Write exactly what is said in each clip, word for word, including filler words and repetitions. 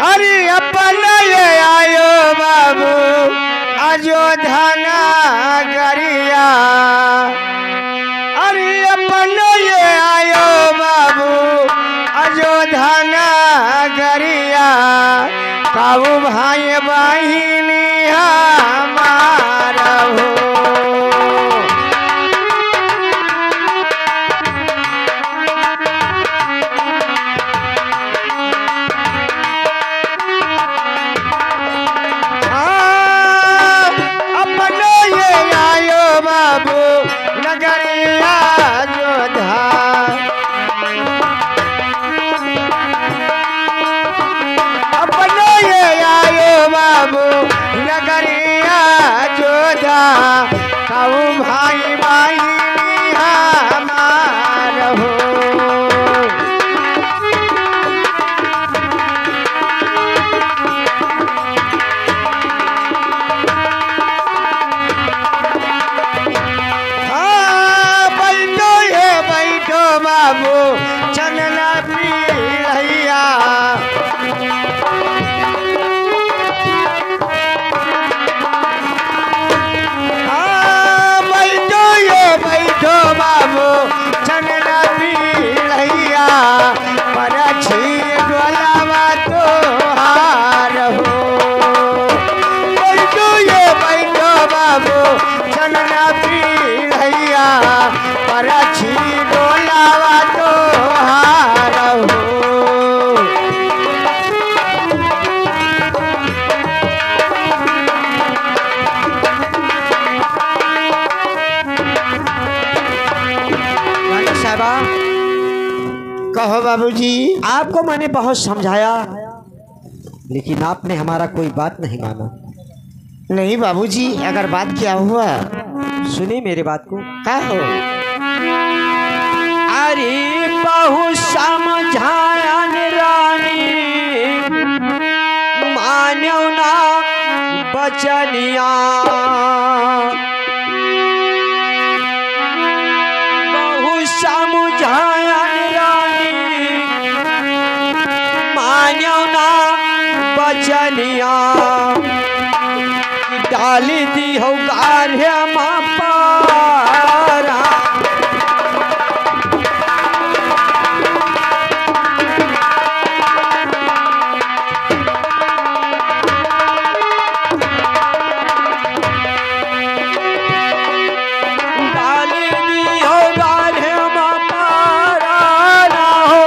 अरे अपन ये आयो बाबू अयोध्या नगरिया, अरे अपन ये आयो बाबू अयोध्या नगरिया, काऊ भाई बहिनी हमार हो। हाँ, अपनो ये आयो बाबू नगरिया जोधा। अपनो ये आयो बाबू नगरिया जोधा। काऊ भाई बहिनी हमार हो। हाँ, बैठो ये बैठो बाबू चनना पीढ़ैया। हाँ, बैठो ये बैठो बाबू चनना पीढ़ैया, परछी डोलावा तोहार हो। बैठो ये बैठो बाबू चनना पीढ़ैया, परछी डोलावा तोहार हो। रानी साहबा, कहो बाबूजी। आपको मैंने बहुत समझाया, लेकिन आपने हमारा कोई बात नहीं माना। नहीं बाबूजी, अगर बात क्या हुआ? सुनिए मेरे बात को। का हो? अरे बहुत समझायन रानी, मान्यो ना बचनिया। बहुत समझायन रानी, मान्यो ना बचनिया। डाली दी हो गाढ़े मा पारा। डाली दी हो गाढ़े मा पारा ना हो।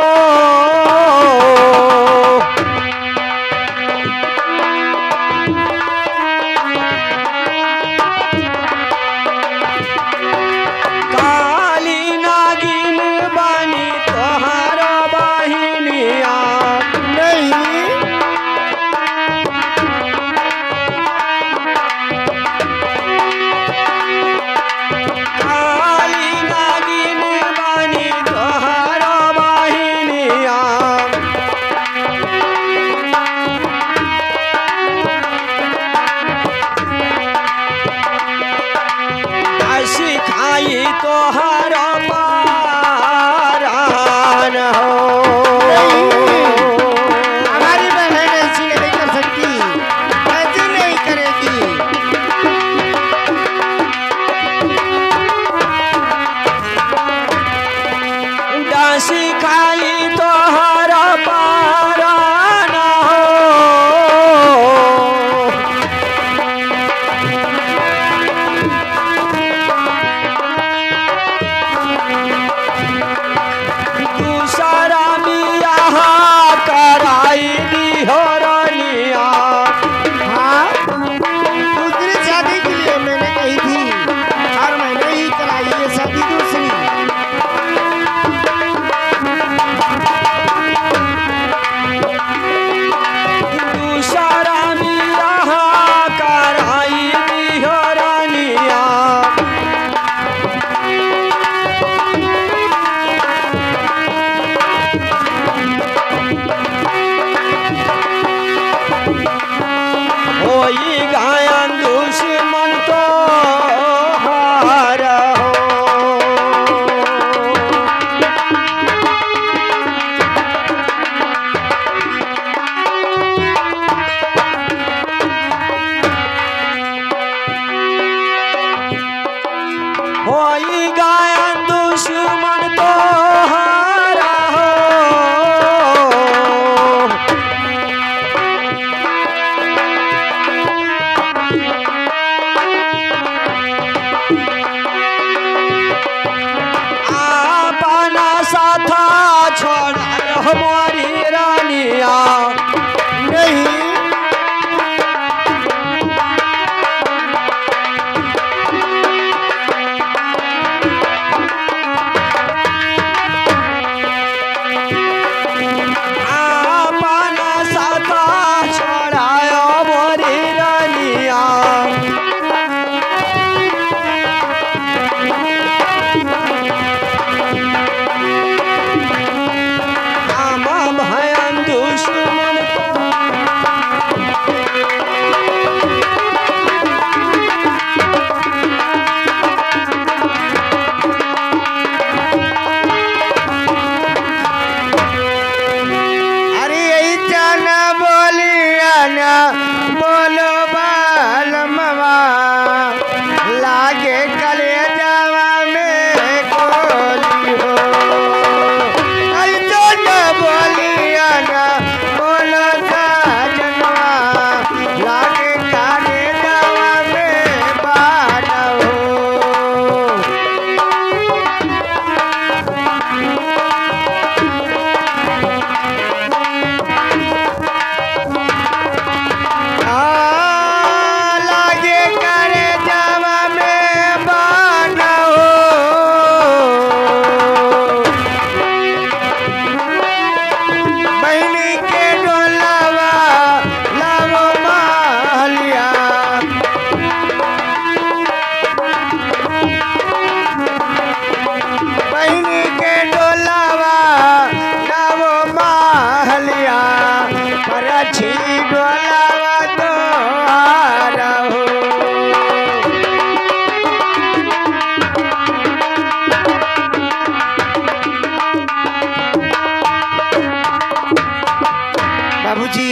बाबूजी,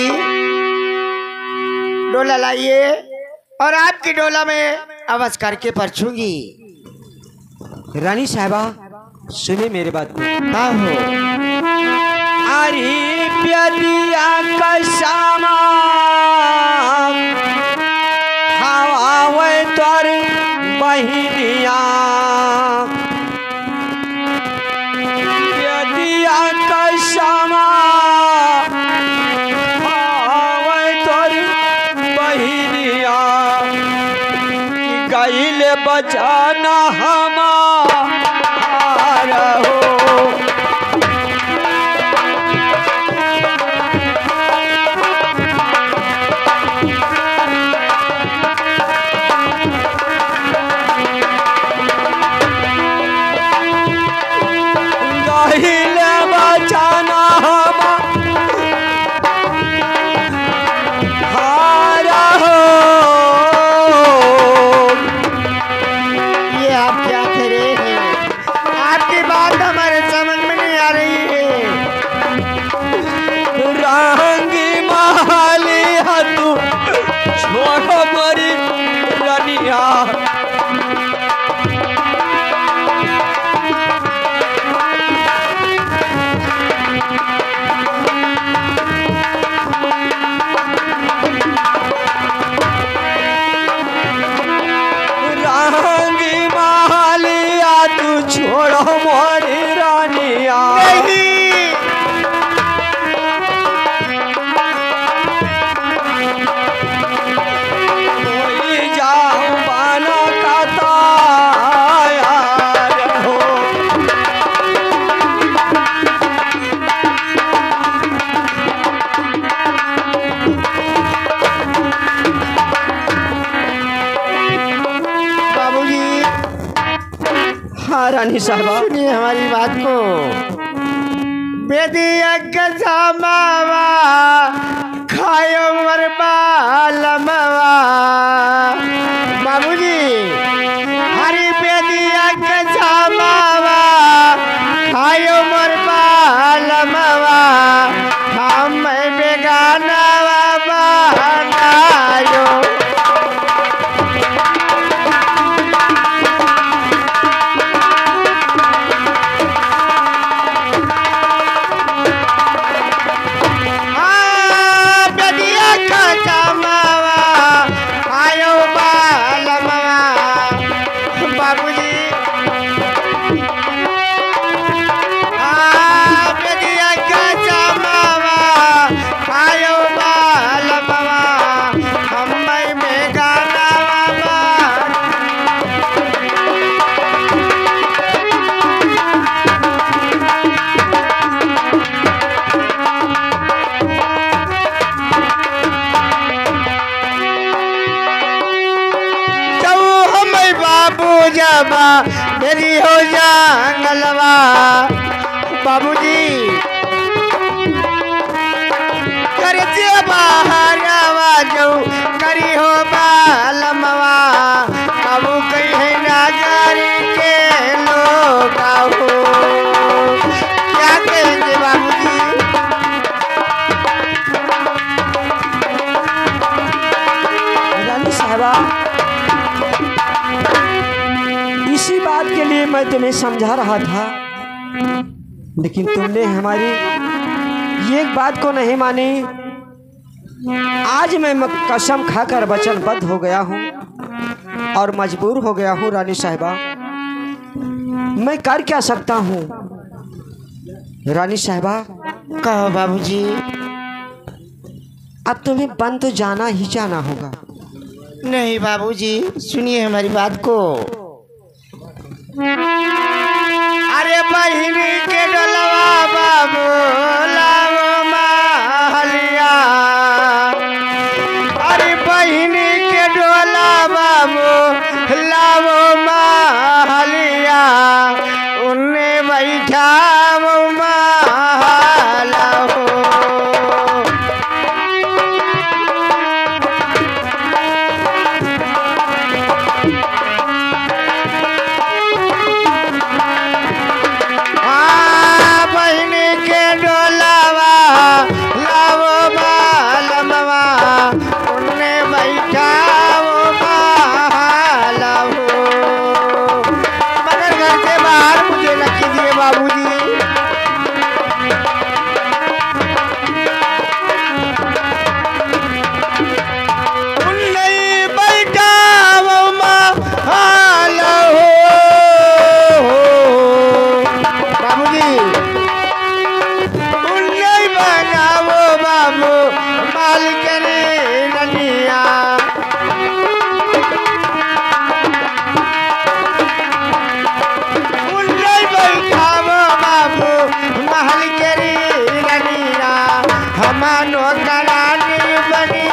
डोला लाइए और आपकी डोला में अवस करके परछूंगी। रानी साहबा, सुने मेरे बात को। का हो? अरे प्यादिया का सामा हवावे तोर बहिनिया। प्यादिया का सामा हवावे तोर बहिनिया। गइल बचाना हमार हो। गइल बचाना हमार हो। ये आप क्या कह रहे हैं? आपकी बात हमारे समझ में नहीं आ रही है। रंगी महलिया तू छोड़ मोरी रनिया। रंगी महलिया तू छोड़ मोरी रनिया। नहीं। कोई जाऊं बना का तायार हो। बाबूजी। हाँ रानी साहबा। सुनिए हमारी बात को। बेदिया के सामावा खायो मोर बालमवा। बाबूजी, हरी बेदिया के सामावा खायो मोर बालमवा। हम बेगानवा बनायो। हाँ, बेदिया का सामावा आयो बालमवा, बाबूजी। आ, बेदिया का सामावा, आयो बालमवा, हम्मई में गानावा बा। जाऊ हम्मई बाबू जबा, मेरी हो जंगलवा। बाबूजी, घर से बाहर आवा जाऊ, करी हो बालमवा, बाबू कही है नगर के लोग हो। क्या कहेंगे बाबूजी? रानी साहबा, इसी बात के लिए मैं तुम्हें समझा रहा था, लेकिन तुमने हमारी एक बात को नहीं मानी। आज मैं म-, कसम खाकर वचनबद्ध हो गया हूँ और मजबूर हो गया हूँ रानी साहबा। मैं कर क्या सकता हूँ रानी साहबा? कहो बाबूजी। अब तुम्हें वन तो जाना ही जाना होगा। नहीं बाबूजी, सुनिए हमारी बात को। अरे बहिनी के डोलवा बाबू लाओ महलिया। अरे बहिनी के डोला बाबू लाओ महलिया। उन्ने बैठाओ महल हो। हाँ, बहिनी के डोलावा हम नौकरानी बनी।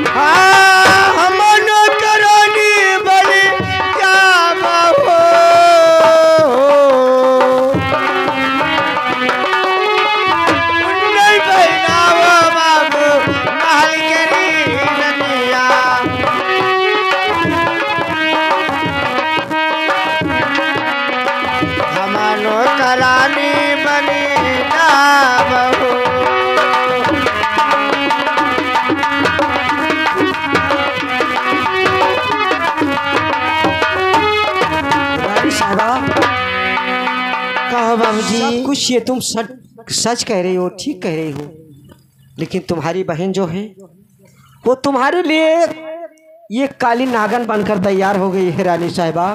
हाँ, हम नौकरानी बनी जाब हो। नहीं बनावा बाबू महल के रनिया। हम नौकरानी बनी जाब हो। रानी साहबा, कहो बाबूजी। सब कुछ ये तुम सच, सच कह रही हो, ठीक कह रही हो, लेकिन तुम्हारी बहन जो है, वो तुम्हारे लिए ये काली नागन बनकर तैयार हो गई है रानी साहिबा।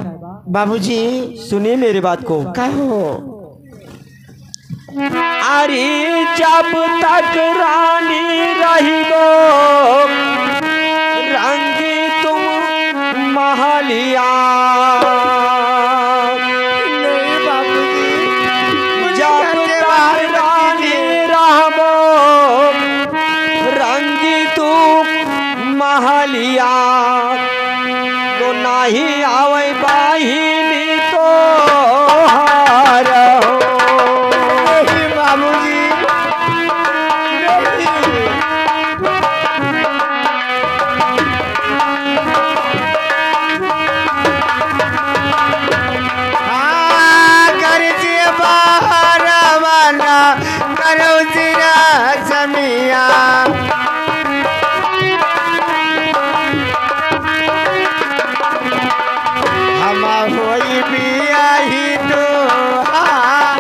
बाबूजी। सुनिए मेरी बात को। कहो। अरे जब तक रानी रहिबो, रंगी तुम महलिया। नहीं बाबूजी, मुझे जब घर से तक बाहर मत रानी कीजिए। रहबो, रंगी तू महलिया, तो नाही आवे बहिनी तोहार हो। नहीं बाबूजी, नहीं। हाँ, घर से बाहर रवाना करो सिरा समिया। हम होई बियाही तो, हाँ।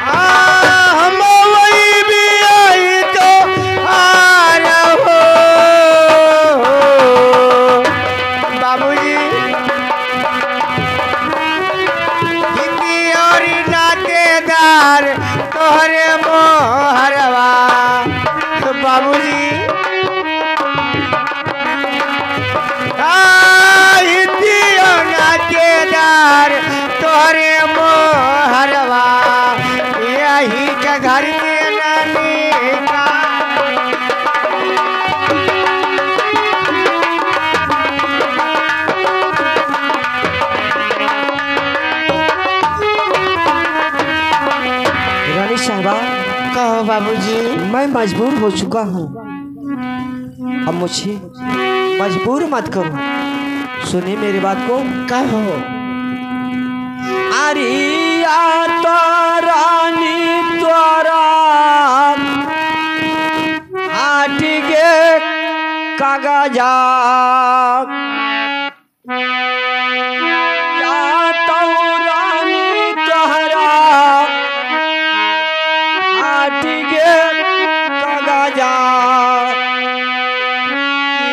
आ, हम वही भी आई तो आ रहो। बाबूजी, हिंदी और नातेदार तोहरे मोहरवा। तो बाबूजी, आ, हिंदी और नातेदार तोहरे मोहरवा, यही के घर के नानी का। रानी साहबा, कहो बाबूजी। मैं मजबूर हो चुका हूँ, अब मुझे मजबूर मत करो। सुनिए मेरी बात को। कहो। अरे या तो रानी तोरा हाट के कागजा, या तो रानी तोहरा हाट के कागजा,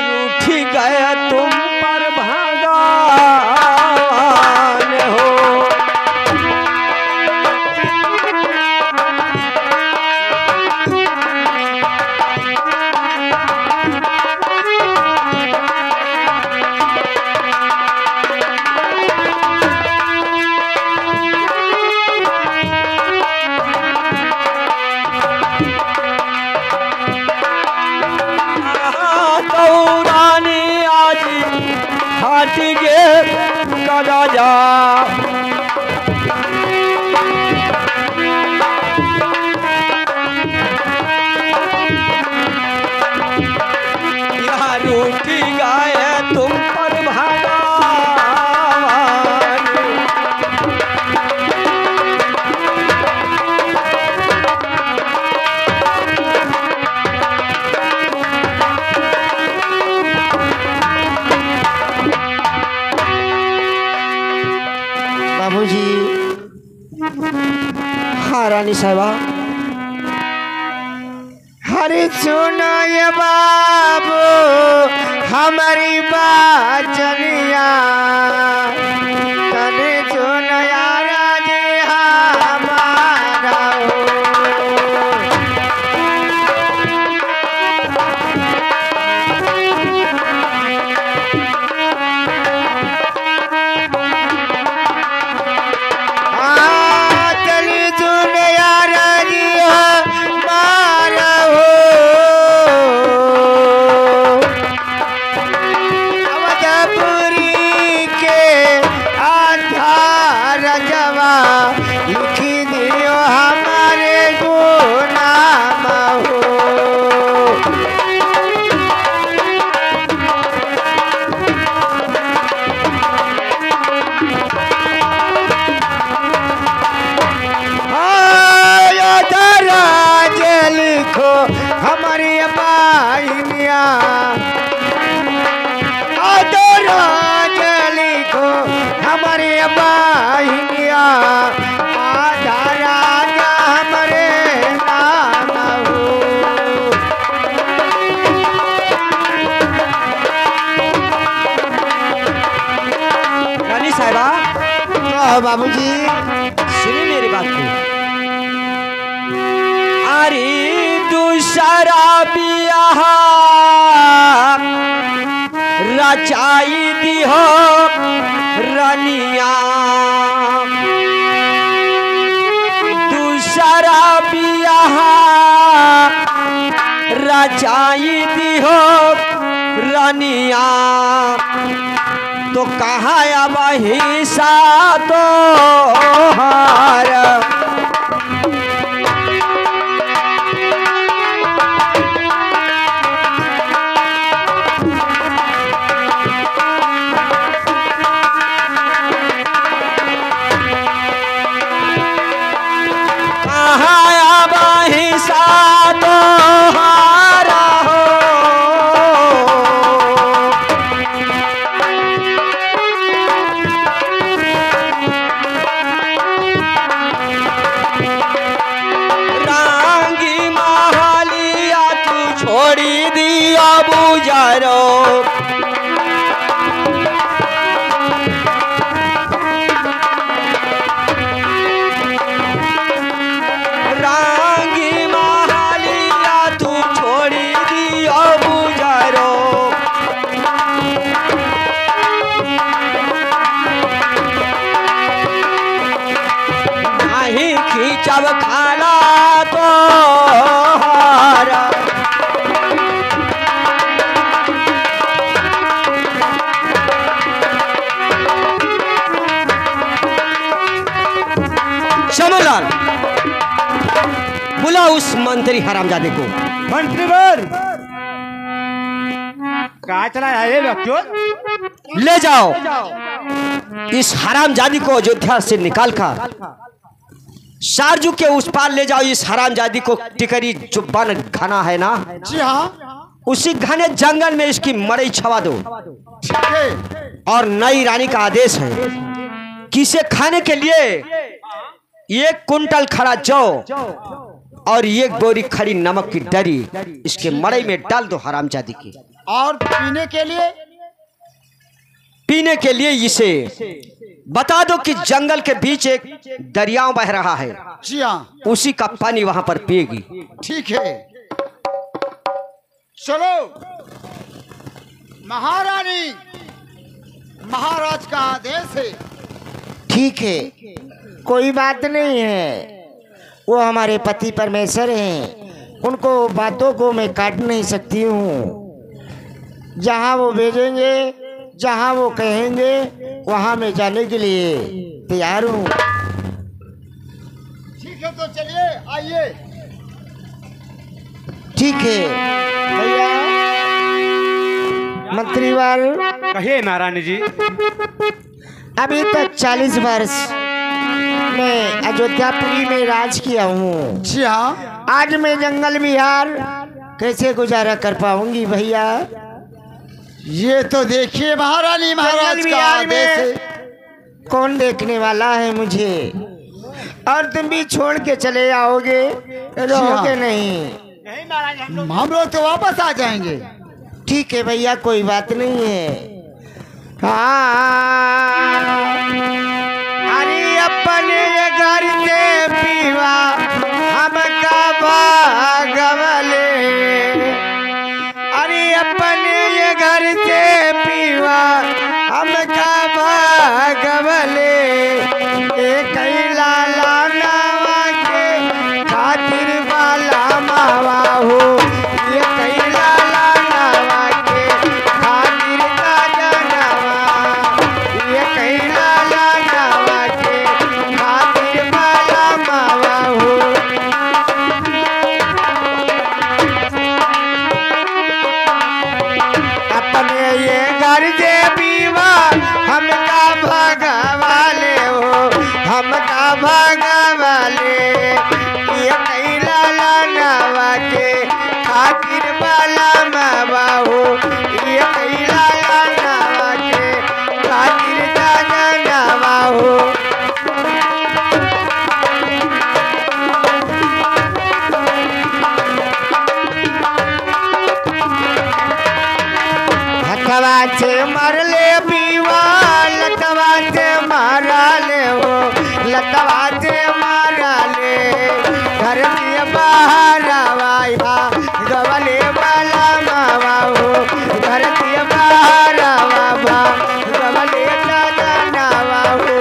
रूठ गए तुम पर भगवान हो। तौ रानी आज हाट के कागजा। यहाँ रूठ गए तुम पर भगवान। बाबूजी, हाँ रानी साहबा, हाँ सुनो ये बाबू हमारी बाचनिया, तनी सुनो यार जी हमारा हो। हाँ, तनी सुनो यार जी हमारा हो। अवधपुरी के आधार जवा लिखी दियो हमारे गुनाम हो। आयो दराज लिखो हमारी बहिनिया, आयो दराज लिखो हमारी बहिनिया, आधा राज हमरे नाम हो। रानी साहिबा। कहो बाबूजी। सुनिए मेरी बात को। अरे दूसरा बियाह रचाई दिहो रनिया, दूसरा बियाह रचाई दिहो रनिया, तो कहाँ अब हिस्सा तोहार? कहाँ अब हिस्सा तोहारा हो? रांगी महलिया तू छोड़ी दिया बुजारो। रांगी महलिया तू छोड़ी दिया बुजारो। नाही खींचब खाला तोहार। श्यामलाल, बुला उस मंत्री हरामजादे को। मंत्री बर, का चला है ये बकचोद? ले जाओ इस हरामजादी को अयोध्या से निकाल कर सरजू के उस पार ले जाओ इस हरामजादी को। टिकरी जुबान घना है ना, जी हाँ। उसी घने जंगल में इसकी मड़ई छवा दो। ठीक है। और नई रानी का आदेश है कि इसे खाने के लिए एक कुंटल खड़ा जौ और एक बोरी खड़ी नमक की डरी इसके मड़ई में डाल दो हरामजादी की। और पीने के लिए? पीने के लिए इसे बता दो कि जंगल के बीच एक दरियाव बह रहा है, जी हाँ। उसी का पानी वहां पर पिएगी। ठीक है, चलो। महारानी, महाराज का आदेश है। ठीक है, कोई बात नहीं है। वो हमारे पति परमेश्वर हैं, उनको बातों को मैं काट नहीं सकती हूँ। जहाँ वो भेजेंगे, जहाँ वो कहेंगे, वहाँ मैं जाने के लिए तैयार हूँ। ठीक है, तो चलिए, आइए। ठीक है भैया, मंत्रीवर। कहिए महारानी जी। अभी तक चालीस वर्ष मैं अयोध्यापुरी में राज किया हूँ। जी हाँ। आज मैं जंगल बिहार कैसे गुजारा कर पाऊंगी भैया? ये तो देखिए महारानी, महाराज का आदेश है। कौन देखने वाला है मुझे? और तुम भी छोड़ के चले आओगे, रहोगे नहीं। हम लोग तो वापस आ जाएंगे। ठीक है भैया, कोई बात नहीं है। हाँ, अरे अपने ये घर से पीवा हमका भागवले, अरे अपने ये घर से पीवा हमका भागवले, ए कैला लानवा के खातिर बाला मावा हो, ये कैला लानवा के खातिर ताजनवा, ये कैला लानवा के खातिर बाला मावा हो। अपने ये घर से पीवा हमका भगवाले हो, हमका भगवाले। ये कैला लानवा के खातिर बाला मावा हो, ये कैला लानवा के खातिर ताजनवा हो। हथवा से मार ले पीवा, लतवा से मारा ले हो, लतवा से मारा ले। घर के बाहर आवा भा गवले बाला मावा हो, घर के बाहर आवा भा गवले ताजनवा हो।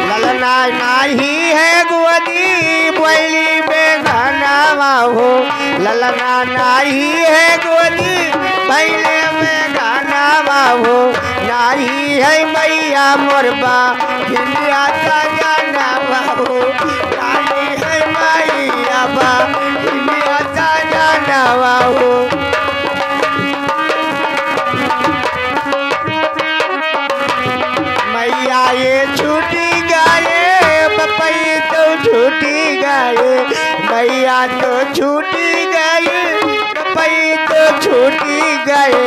ललना नाही है गोदी बैली बेगानवा हो, ललना नाही है गोदी बैले बेगानवा हो, नाही है मैया मोर बा हिंदिया ताजनवा हो, नाही है मैया बा हिंदिया ताजनवा हो। मैया ये छूटी गए, बपई तो छूटी गए, मैया तो छूटी गए, बपई तो छूटी गए,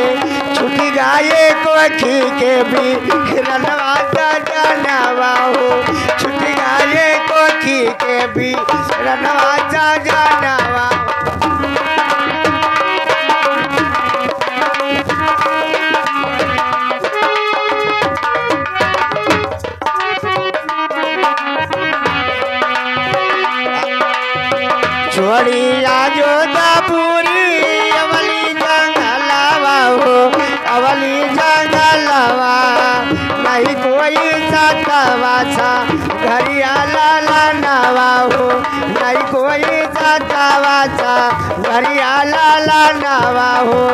छूटी गए कोखी के भी रनवा ताजनवा हो, छूटी गए कोखी के भी रनवा ताजनवा। छोड़ी आजो दापुरी अवली जंगलवा हो, अवली जंगलवा, नहीं कोई सतवा सा घरिया लाला नवा हो, नहीं कोई सतवा सा घरिया लाला नवा हो।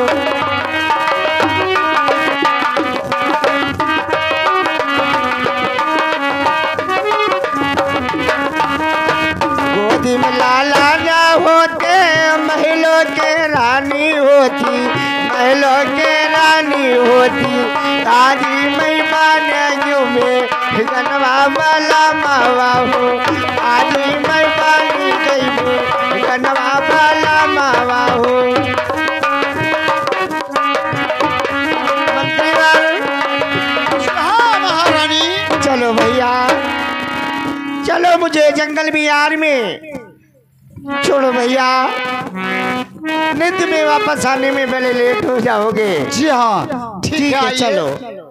गोदी में लाला ना होते, महलों के रानी होती, महलों के रानी होती। ताजी मैं माने यूं में गनवा वाला मावा हो, ताजी मैं मानी गई में गनवा वाला मावा हो। मंत्री बाबू। हाँ महारानी। चलो भैया, चलो मुझे जंगल में यार में छोड़ो भैया, नित्य में वापस आने में पहले लेट हो जाओगे। जी हाँ, ठीक ठीक है, है, आइए। चलो।